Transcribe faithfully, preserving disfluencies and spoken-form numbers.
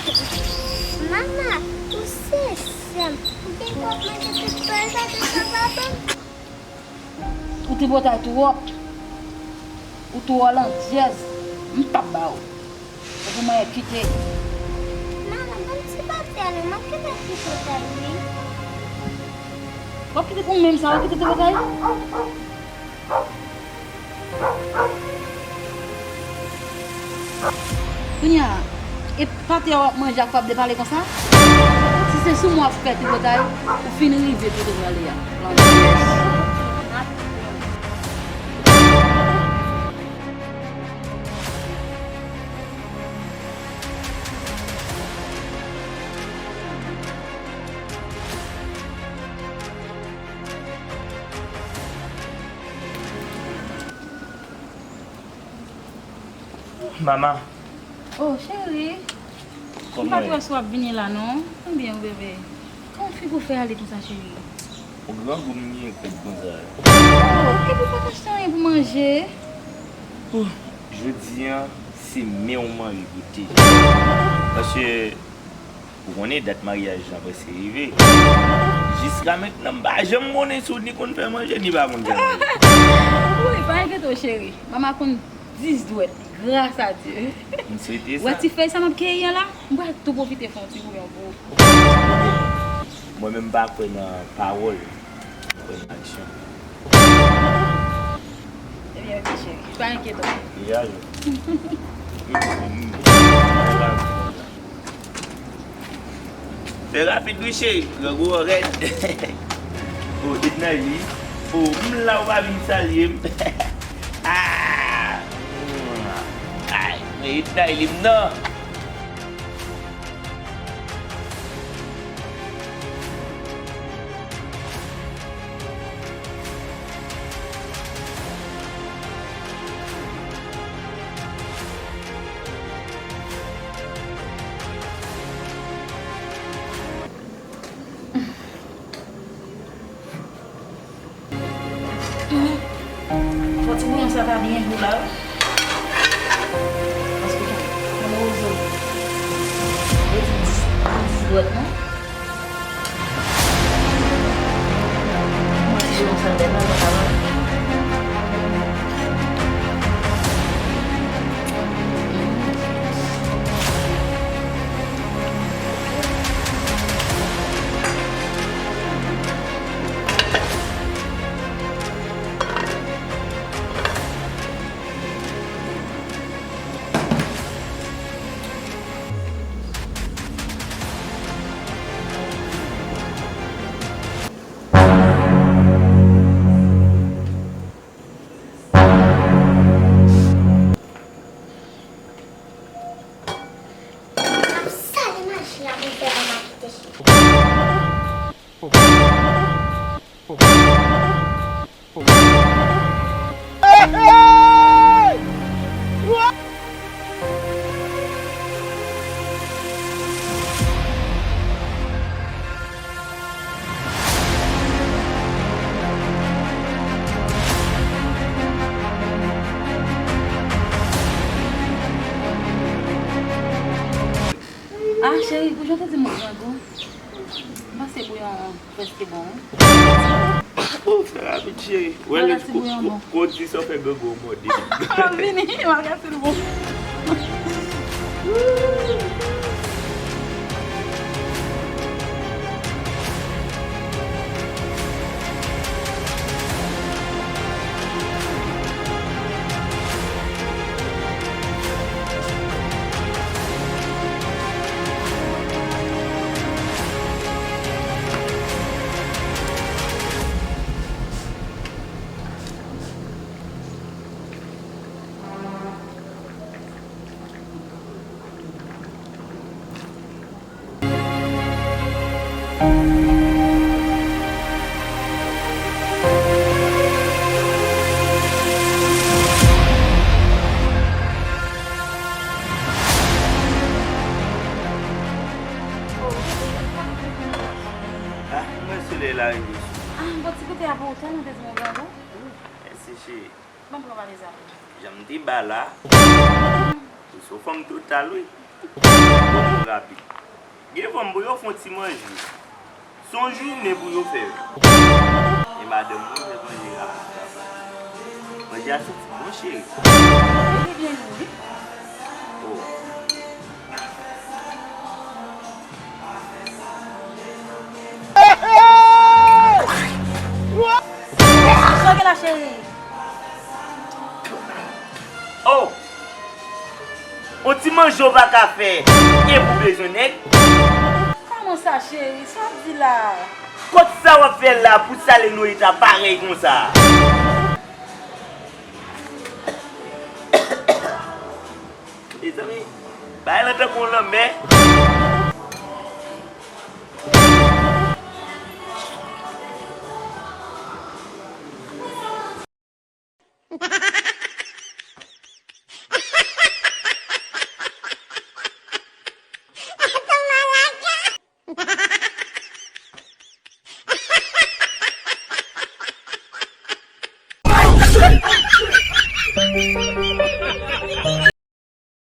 Mama, ou se sè m. Ou gen dwa manje tout bagay sa, tout sa papa m. Ou tripotay twòp. Ou twò landyèz. M p ap ba w. Ou pou mwen kite. Mama, ban m ti pati a non, m ap kite tripotay wi. W ap kite pou menm sa, w ap kite tripotay? Kounye a, e pate a w ap manje ak pap de pale konsa? Si se sou mwen w ap fè tripotay, ou fin rive kote w prale a. Landyèz. Mama. Oh, cheri. M pa t wè si w ap vini la, non. Konbyen, bebe? Kòman figi w fè ale konsa, cheri? Ou grangou m ye, kòb konsa. Oh, epi w pa t achte anyen pou manje? Oh, jodi a, se men w mari goute. Paske, ou konnen dat maryaj la prèske rive. Jiska mentnan, m pa janm konnen si w ni konn fè manje, ni pa konn fè manje. Wi, pa enkyete w, cheri. Mama konn dis dwèt, gras a Dye. M swete sa. Wè ti fèy sa m ap keyi an la? M pral tou pwofite fè yon ti bouyon pou ou. Mwen menm m pa kwè nan pawòl, mwen kwè nan aksyon. Ebyen, ok, cheri. Pa enkyete w. Deja, je. Fè rapid wi cheri, grangou an rèd. O, Ednaïly. O, m la ou pa vin salye m. Ah! Ay, men Ednaïly m nan. Fò ti bouyon sa ta byen gou la wi. Paske, konnen ozo. Vle di dis, dis dwèt non. Mwen ti bouyon sa bèl la, mwen ta va. M ap sale machin la pou m fè mama kite cheri. Ah, cheri, pou jan w te di m ou grangou, m panse bouyon an prèske bon, wi. Ou fè rapid, cheri. Wè, lè kou di sa w fè grangou, w mòde. M ap vini, m ap gade si l bon. Ah, m wè solèy la rive sou mwen. Ah, bon, ti kote a pou ou, tèlman te di m ou grangou. Mèsi, cheri. Ban m pran valiz la pou ou. Jan m te ba la. Ou se yon fanm total, wi. Bon, rapid. Gen fanm pou yo fè yon ti manje. Se yon jounen pou yo fè. E madanm mwen fè manje rapid, papa. Manje a santi bon, cheri. Li byen gou, wi. Oh. Sa w gen la, cheri? Oh! On ti manje w pa ka fè, e pou bezwen nèg? Kòman sa, cheri? Sa w ap di la? Kot sa w ap fè la pou sale Lolita parèy konsa? Mezanmi, bagay lan tankou yon lanmè.